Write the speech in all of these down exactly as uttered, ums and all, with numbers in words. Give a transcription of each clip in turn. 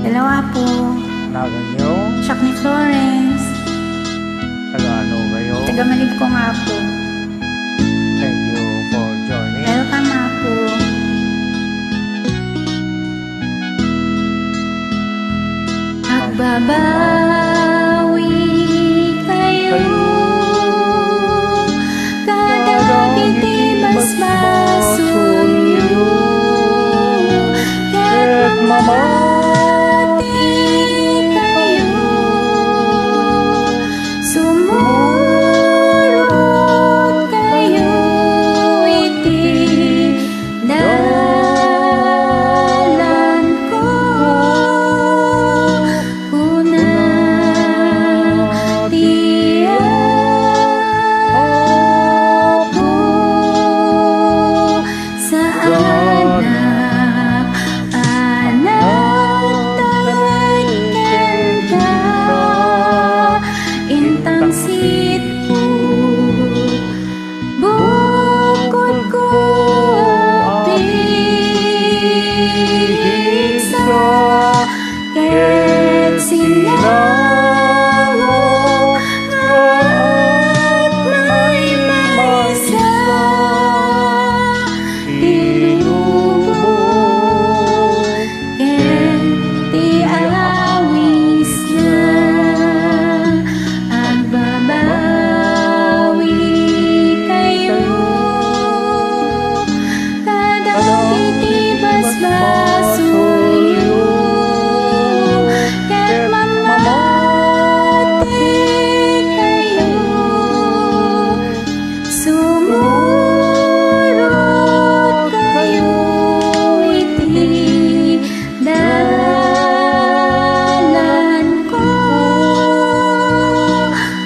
Hello, Apo. Naganyo? Siak ni Florence. Taga ano kayo? Taga Malibkong, Apo. Thank you for joining. Welcome, Apo. Agbabawi kayo kadagiti basbasolyo, ket mamati kayo. Sumurot kayo iti dalanko, kuna ti Apo. Saanak a nagtalek kenka, intangsitko, bukodko a pigsa, ket sinangok nga agmaymaysa ti lubong ken ti awisna. Agbabawi kayo kadagiti basbasolyo, ket mamati kayo. Sumurot kayo iti dalanko,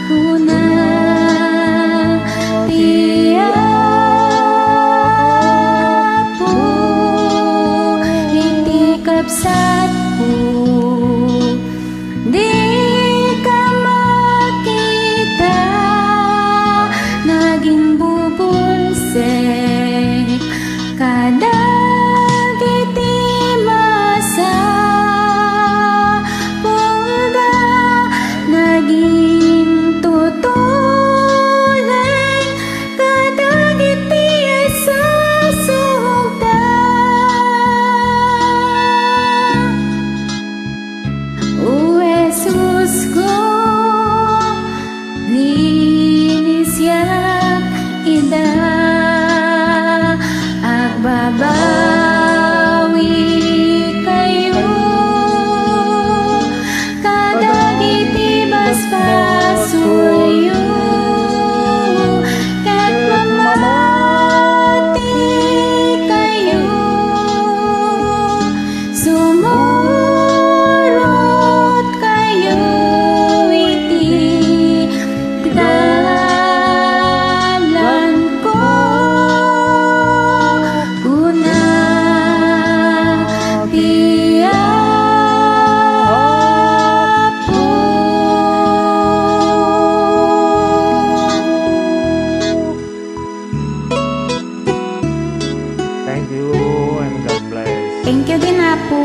kuna ti Apo iti kabsatko. Dika makita nga agimbubulsek kadagiti masapulda, nga agintutuleng kadagiti isusugda. O Jesusko, linisiak ida, agbabawi kayo kadagiti basbasolyo, ket mamati kayo. Sumurot kayo iti dalanko, kuna ti Apo. Thank you and God bless. Thank you din, Apo.